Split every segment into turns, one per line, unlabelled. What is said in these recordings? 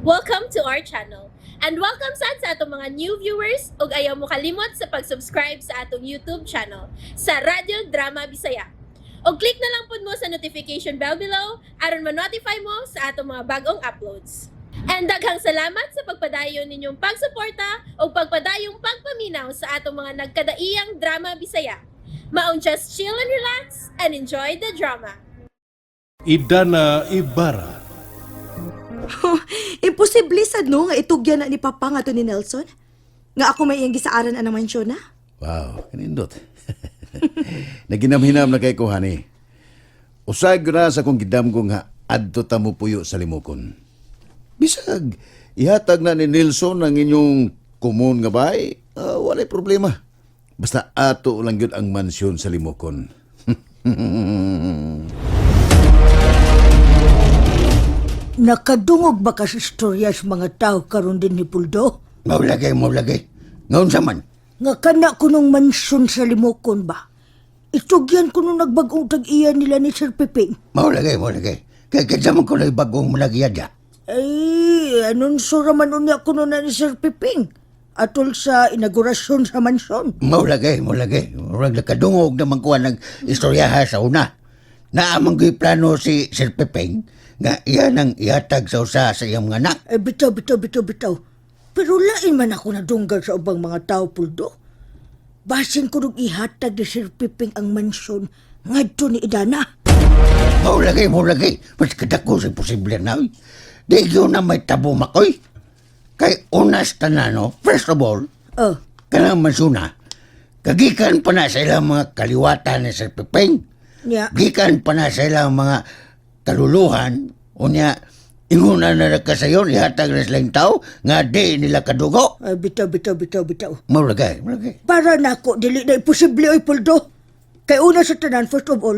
Welcome to our channel. And welcome sad sa atong mga new viewers ug ayaw mo kalimot sa pag-subscribe sa atong YouTube channel sa Radyo Drama Bisaya. Og click na lang pud mo sa notification bell below aron ma-notify mo sa atong mga bagong uploads. And daghang salamat sa pagpadayon ninyong pagsuporta ug pagpadayong pagpaminaw sa atong mga nagkadaiyang drama Bisaya. Maong just chill and relax and enjoy the drama.
Idana Ibarra.
Imposible sad no nga itugyan na ni Papa nga to ni Nelson. Nga ako may iyang gisaaran anang mansyon na.
Wow, kanindot. Naginamhinam na kay ko, honey. Usag na sa kong gidamgo nga adto ta mo puyo sa limukon. Bisag, ihatag na ni Nelson ang inyong kumun nga bay, walay problema. Basta ato lang yun ang mansyon sa limukon.
Nakadungog ba ka sa istorya sa mga tao karon din ni Puldo?
Maulagay, maulagay. Ngayon sa man.
Nga kana kunong mansyon sa limokon ba? Itugyan ko nung nagbagong tag-iya nila ni Sir Piping.
Maulagay, maulagay. Kaya kinsa man ko na bagong malagyan niya.
Ay, anunsyo raman unya kuno na ni Sir Piping. Atol sa inaugurasyon sa mansyon.
Maulagay, maulagay. Murag nakadungog naman kuha ng istoryaha sa una. Naamang ko'y plano si Sir Pepeng nga iyan ang ihatag sa usa sa iyang mga anak.
Ay, bitaw, bitaw, bitaw, bitaw. Pero lain man ako nadunggan sa ubang mga tao, Puldo. Basin ko nung ihatag ni Sir Piping ang mansyon ngadto ni Idana.
Maulagay, maulagay. Mas kadako sa posible na. Oy. Di yun na may tabo makoy. Kay unas tanan, no? First of all,
Oh,
kanang mansuna, kagikan pa na sa ilang mga kaliwatan ni Sir Pepeng.
niya.
Gikan pa na sa ilang mga kaluluhan, unya, inguna na nagkasayon, ihatag na silang tao, nga di nila kadugo.
Ay, bitaw, bitaw, bitaw, bitaw.
Maulagay, maulagay.
Para nako dili na imposible oy Poldo. Kay una sa tanan, first of all,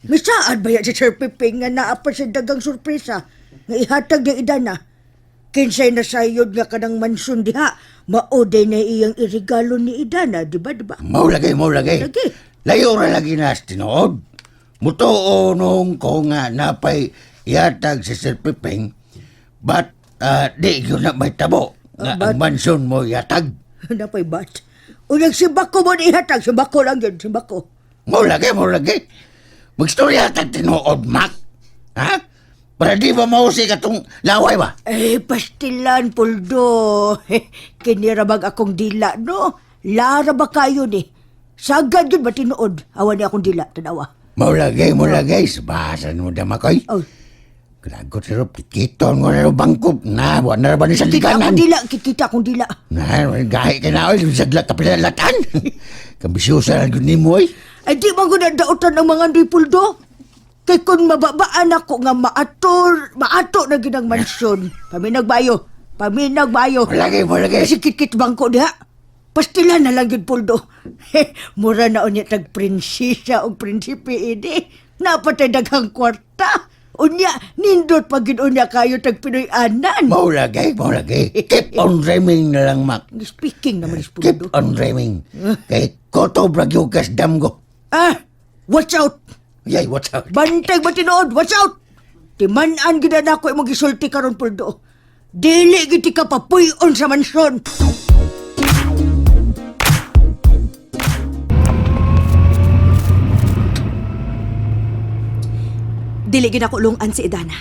misaad ba yan si Sir Piping nga naa pa sa dagang sorpresa nga ihatag niya idana. Kinsay na sayod nga kanang mansyon diha, mao day na iyang irigalo ni Idana, di ba, di ba?
Maulagay, maulagay.
Lagi.
Layo ra lagi na sa tinuod. Mutuo nung ko nga napay ihatag si Sir Piping, but di yun na may tabo. Nga ang mansyon mo ihatag.
Napay bat. Unyag simbako mo ni ihatag, simbako lang yun, simbako.
Maulagay, maulagay. Magstorya tag tinuod, Mac. Ha? Para di ba mausik atong laway ba?
Eh, pastilan, Poldo. Kinirabag akong dila, no? Lara ba kayo ni? Sagad yun ba tinuod? Awan niya akong dila, tanawa.
Maulagay, maulagay. Sabasan mo dama koy.
Oh.
Kalagot sa rup, kikiton ko na rin bangko. Na, buwan na ba ni sa
Kita
likanan?
akong dila, kikita akong dila.
Na, gahi ka na, oy. Sagla ka pinalatan. Kambisyosa na yun ni mo, oy.
Ay di man ko nadautan ang mga ndoy, Puldo. Kay kung mababaan ako nga maator, maato na ginang mansyon. Paminag bayo, paminag bayo.
Malagay, malagay.
Kasi kit-kit bangko diha. Pastilan na lang yun, Puldo. Mura na unya tag prinsesa o prinsipe ini. Napatay daghang kwarta. Unya, nindot pag unya kayo tag Pinoy anan.
Maulagay, maulagay. Keep on dreaming na lang, Mac.
Speaking naman is
Keep
Puldo.
on dreaming. Kay koto bragyo kas damgo.
Ah, watch out!
Yay, what's up?
Bantay ba tinuod? Watch out! Timan-an gid na ako imong gisulti karon Puldo. Dili gid ka papuy-on sa mansyon.
Dili gid ako lungan si Idana.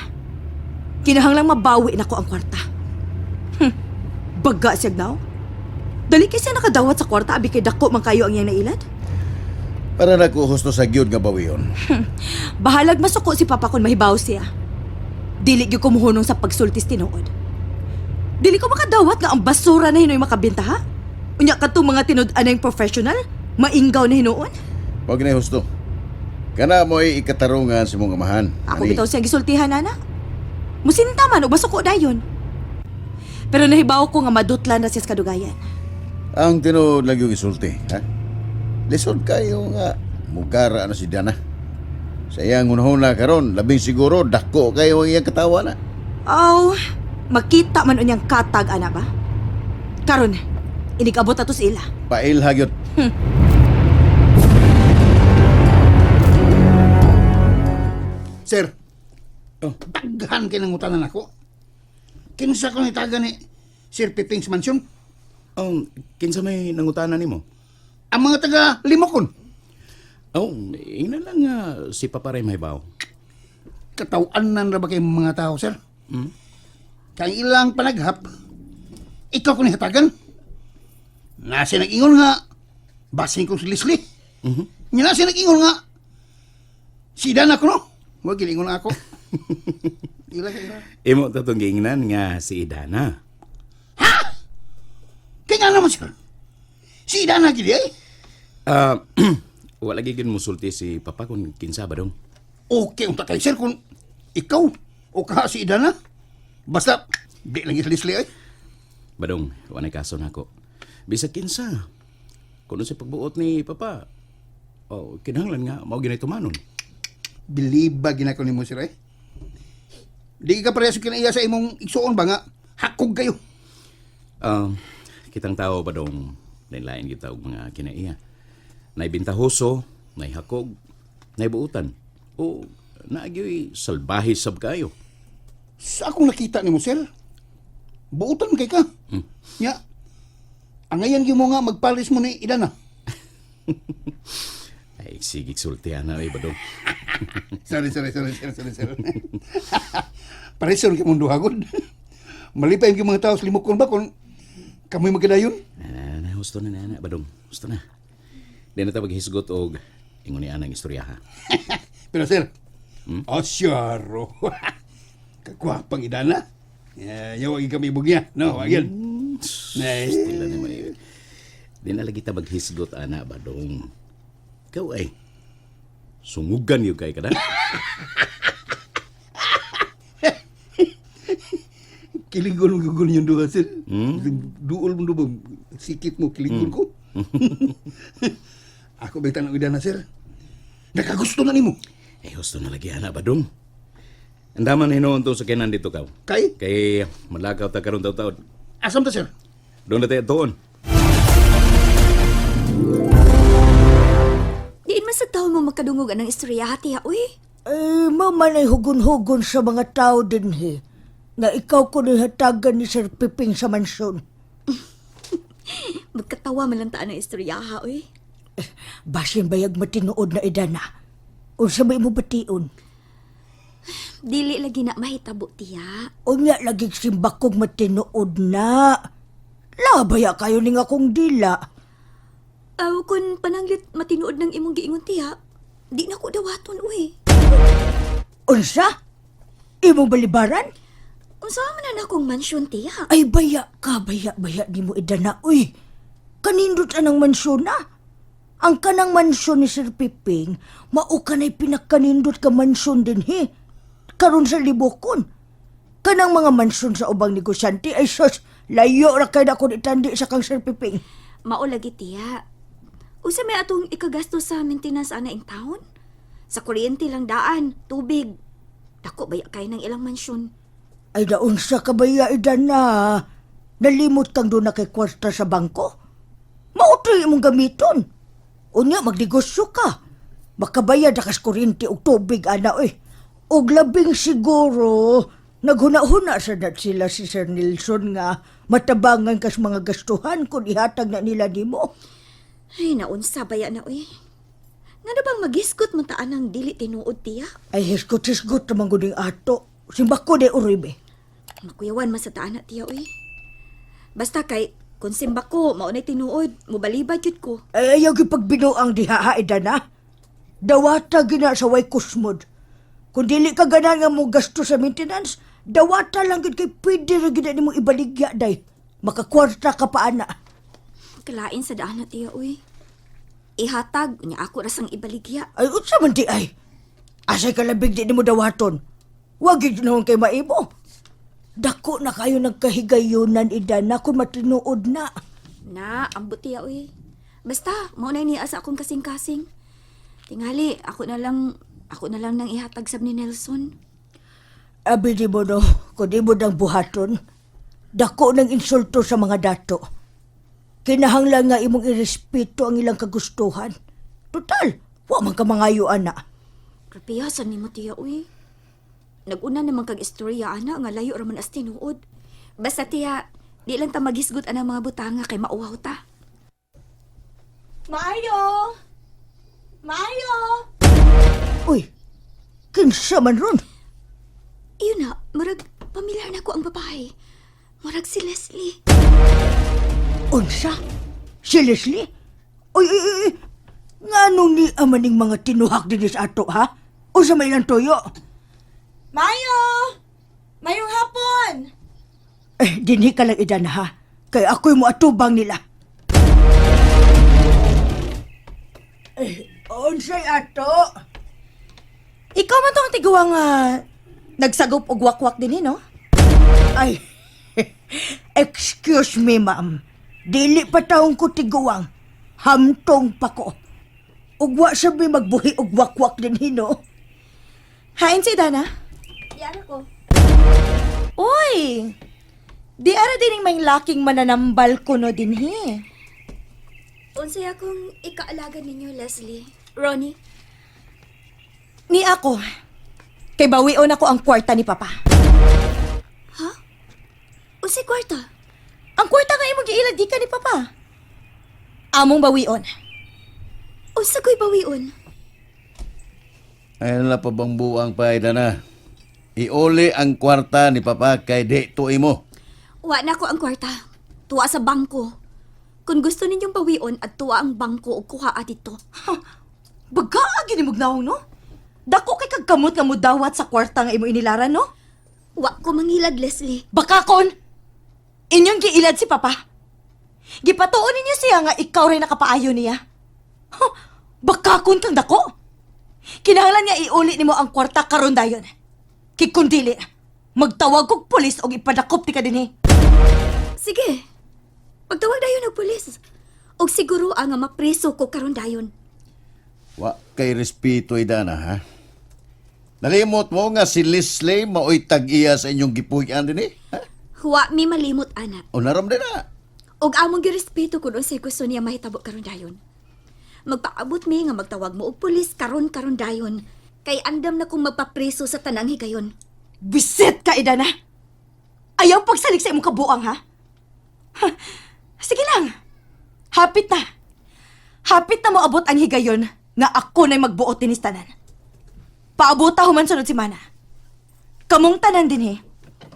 Kinahanglang mabawi nako ang kwarta. Baga siya daw. Dali kay siya nakadawat sa kwarta abi kay dako man kayo ang iyang nailad.
Para na ko husto sa gyud nga bawiyon.
Bahalag masuko si Papa kon mahibaw siya. Dili gyud kumuhunong sa pagsultis tinuod. Dili ko makadawat nga ang basura na hinoy makabenta ha. Unya kadtong mga tinud-anay professional, mainggaw na hinuon.
Wag na husto. Kana mo'y ikatarungan sa mong amahan.
Ako
Ani,
bitaw siya gisultihan ana. Musinta man og masuko dayon. Pero nahibaw ko nga madutlan na siya sa kadugayan.
Ang tinuod lang yung isulti, ha? Lisod kayo nga mugara na si Dana. Sa iyang hunahuna karon, labing siguro dako kayo ang iyang katawa na.
Aw, makita man unyang katag ana ba? Karon, inigabot ato sa ila.
Pailha gyud.
Sir, daghan kay nangutanan ako. Kinsa ko nitaga ni Sir Piping's mansion?
Oh, kinsa may nangutana nimo?
Ang mga taga Limokon.
Oh, ingnan lang nga si Papa ray mahibaw.
Katawan ra ba kay mga tao, sir? Kay ilang panaghap, ikaw ko ni hatagan. Nasa nag-ingon nga, basin ko si Leslie. Mm-hmm. Nasa nag-ingon nga, si Dan ako no. Huwag giningon ako. Ila ka ila.
Imo ta tong giingnan nga si Idana.
Kaya nga naman, sir. Si Idana gidi ay.
Ah, wala gyud musulti si Papa kung kinsa ba dong.
Okay unta kay sir kung ikaw o ka si Idana. Basta, di lang si Leslie ay.
Badong, wala kaso nako. Bisag kinsa. Kuno sa pagbuot ni Papa. Oh, kinahanglan nga mao ginay tumanon.
Believe ba ginako nimo sir eh? Di ka parehas kinaiya sa imong igsuon ba nga hakog kayo.
Kitang tao ba dong lain-lain kita og mga kinaiya. Nay bintahoso, nay hakog, nay buutan. O naagyoy salbahe sab kayo.
Sa akong nakita nimo sir, buutan kay ka. Nya. Angayan gyud mo nga magpalis mo ni Idana.
Ay, sige sulti ana ay badong.
Sorry, sorry, sorry, sorry, sorry, sorry. Pareso kay mundo hagod. Malipay yung mga tao sa limukon ba kung kamoy magkadayon?
Na, na, husto na na, na, badong. Husto na. Di na ta maghisgot og ingon ni anang istorya ha.
Pero sir, asyaro. Kakwapang Idana. Yeah, yaw ang kami bugya. No, wag yan. Nay.
Stila na may. Di na lagi ta maghisgot ana badong. Ikaw ay sungugan yun kay kada.
Kilingon mo gugol yung duha, sir. Duol mo duha. Sikit mo, kilingon ko. Ako ba tanong na, sir? Nakagusto na nimo.
Eh, husto na lagi ana badong. Ang daman hinuon to sa kinan dito kaw.
Kay?
Kay malakaw ta karon taw-taod.
Asam ta, sir?
Doon na tayo doon.
Diin man sa taon mo makadungog anang istorya hati ha, uy.
Eh, mama na'y hugon-hugon sa mga tao din he. Nga ikaw ko hatagan ni Sir Piping sa mansyon.
Magkatawa man lang taan ang istorya ha, uy.
Basin bayag matinuod na idana. Unsa may mo bation?
Dili lagi na mahitabo tiya.
Unya lagi simbakog matinuod na. Labaya kayo ning akong dila.
Aw, kun pananglit matinuod ng imong giingon tiya, di na ko dawaton, uy.
Unsa? Imong balibaran?
Unsa man na akong mansyon tiya?
Ay baya ka, baya, baya di mo idana, uy. Kanindot anang mansyon na. Ang kanang mansyon ni Sir Piping, mao kanay pinakanindot ka mansyon din he. Karon sa libokon. Kanang mga mansyon sa ubang negosyante ay sus, layo ra kay na kun itandi sa kang Sir Piping.
Mao lagi tiya. Unsa may atong ikagasto sa maintenance ana in town? Sa kuryente lang daan, tubig. Dako baya kay ng ilang mansyon.
Ay daon sa kabaya idana. Nalimot kang doon na kay kwarta sa bangko. Mautoy imong gamiton. Unya magnegosyo ka. Makabayad ka sa kuryente og tubig ana oy. Og labing siguro naghuna-huna sa dat sila si Sir Nilsson nga matabangan kas mga gastuhan kung ihatag na nila nimo.
Ay, naunsa baya na uy. Ngano bang magisgot man taan ang dili tinuod tiya?
Ay hisgot-hisgot naman gud ato. Simbako de uribe.
Makuyawan man sa taan na tiya uy. Basta kay kung simba ko, mao na'y tinuod, mobalibad jud ko.
Ay, ayaw gipagbinuang diha ha, na. Dawata gina sa way kusmod. Kung dili ka ganan nga mo gasto sa maintenance, dawata lang gid kay pwede ra gid nimo ibaligya day. Makakwarta ka pa ana.
Kalain sa daan na tiya uy. Ihatag, unya ako rasang ibaligya.
Ay unsa man di ay? Asay kalabig di nimo dawaton. Wa gid noon kay maimo. Dako na kayo nagkahigayunan idana kung matinuod na.
Na, ambot tiya uy. Basta, mao na niya sa akong kasing-kasing. Tingali, ako na lang nang ihatag sab ni Nelson.
Abi di mo no, kung di mo nang buhaton, dako ng insulto sa mga dato. Kinahanglan nga imong irespeto ang ilang kagustuhan. Total, wa man ka mangayo ana.
Grabe sa nimo tiya uy. Naguna naman kag istorya ana nga layo ra man as tinuod.
Basta tiya, di lang ta magisgot anang mga butanga kay mauwaw ta.
Maayo! Maayo!
Uy, kinsa man ron?
Iyon na, murag pamilyar na ko ang babae. Murag si Leslie.
Unsa? Si Leslie? Uy, uy, uy, uy. Nganong ni amaning mga tinuhak dinhi sa ato, ha? Unsa may ilang tuyo?
Maayo! Mayong hapon!
Eh, dinhi ka lang idan, ha? Kay ako'y moatubang nila. Eh, unsay ato?
Ikaw man tong tiguang nagsagop og wakwak din eh, no?
Ay, excuse me, ma'am. Dili pa taong ko tiguang. Hamtong pa ko. Ugwa sabi magbuhi og wakwak din hino.
Hain si Dana.
Di ara ko.
Uy! Di ara dining may laking mananambal kuno dinhi.
Unsay akong ikaalaga ninyo, Leslie. Ronnie,
Ni ako. Kay bawion ako ang kwarta ni Papa.
unsay kwarta?
Ang kwarta nga imong giilad di ka ni Papa. Among bawion.
Unsa ko'y bawion?
Ay na pa bang buang pa na. Iuli ang kwarta ni Papa kay di to imo.
Wa na ko ang kwarta. Tuwa sa bangko. Kung gusto ninyong bawion at tuwa ang bangko og kuha dito.
Baga gini mo no? Dako kay kagkamot nga mudawat sa kwarta nga imo inilaran no?
Wa ko mangilad, Leslie.
Baka kon inyong giilad si Papa. Gipatuon ninyo siya nga ikaw rin nakapaayo niya. Huh, baka kon kang dako. Kinahanglan nga iuli nimo ang kwarta karon dayon. Kay kun dili, magtawag kog pulis og ipadakop ti ka dinhi.
Sige. Pagtawag dayon og pulis. Og siguro ang nga mapreso ko karon dayon.
Wa kay respeto idana ha. Nalimot mo nga si Leslie maoy tag-iya sa inyong gipuy-an din eh. Ha?
Wa mi malimot ana.
O naram din na.
Og among girespeto kun unsay gusto niya mahitabo karon dayon. Magpaabot mi nga magtawag mo og pulis karon karon dayon. Kay andam na kong magpapreso sa tanang higayon.
Bisit ka, Idana. Ayaw pagsalik sa imong kabuang, ha? Ha, sige lang. Hapit na. Hapit na moabot ang higayon nga ako na'y magbuot dinis tanan. Paabota human sunod si Mana. Kamong tanan din eh.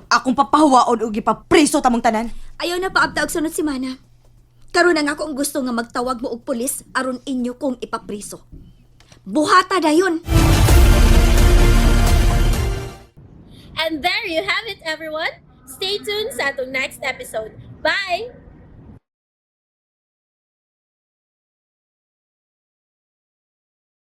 Akong papahuwaon og ipapriso tamong tanan.
Ayaw na paabta og sunod semana. Karon na nga ako ang gusto nga magtawag mo og pulis aron inyo kong ipapriso. Buhata dayon.
And there you have it, everyone. Stay tuned sa atong next episode. Bye!